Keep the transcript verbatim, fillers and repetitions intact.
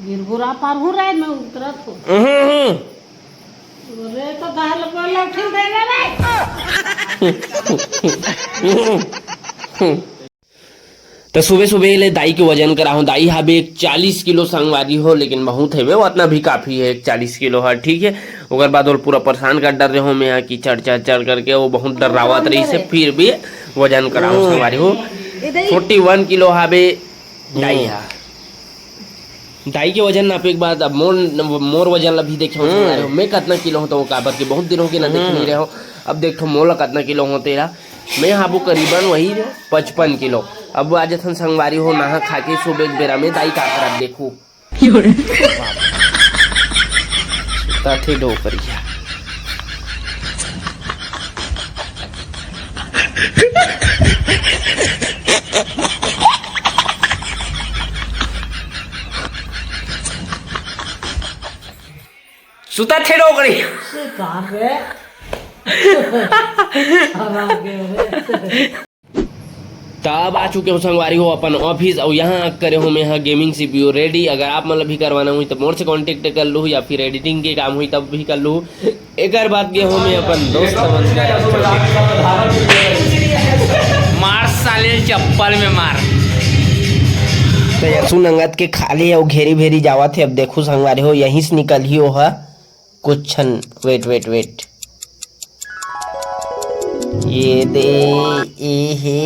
गिरगुरा पार हूँ रे, मैं उतरत हूँ। हम्म, हम्म। रे तो दाल बोला, उठिन दे रे। तो सुबह सुबह ले दाई के वजन कराहूँ। दाई हाबे एक चालीस किलो संगवारी हो, लेकिन बहुत है वे, उतना भी काफी है। एक चालीस किलो है, ठीक है। ओकर बाद ओला पूरा परेशान कर डर रहे हो मैं यहाँ की चढ़ चढ़ चढ़ करके, वो बहुत डर्रावत रही से, फिर भी वजन कराहूँ संगवारी हो। फोर्टी वन किलो हाबे दाई हा। दाई के वजन नापे के बाद अब मोर, मोर वजन ला भी देखे हो संगवारी हो। मैं कतना किलो हो तो वो काबर के बहुत दिन हो गए ना देखे नहीं रहे हो। अब देख तो मोला कतना किलो हो तेरा। मैं हाबू करीबन वही पचपन किलो। अब आ जथन संगवारी हो नहा खा के सुबह के बेरा में दाई का करत देखू। ताथे डोकरिया। सुता थे डोकरी। से कहाँ पे? अब आ गए रे। त अब आ चुके हो संगवारी हो अपन ऑफिस, और यहाँ करे हो मैं यहाँ गेमिंग सीपीयू रेडी। अगर आप मतलब भी करवाना हुई तो मोर से कांटेक्ट कर लू, या फिर एडिटिंग के काम हुई तब भी कर लू। एकर बाद गे हो मैं अपन दोस्त मन कर। मार साले चप्पल में मार। तो यसु नंगत के खाली है, वो घेरी भेरी जावत है। अब देखू संगवारी हो, यहीं से निकल ही ओहा कुछ छन। Wait, wait, wait. ये दे, ए हे।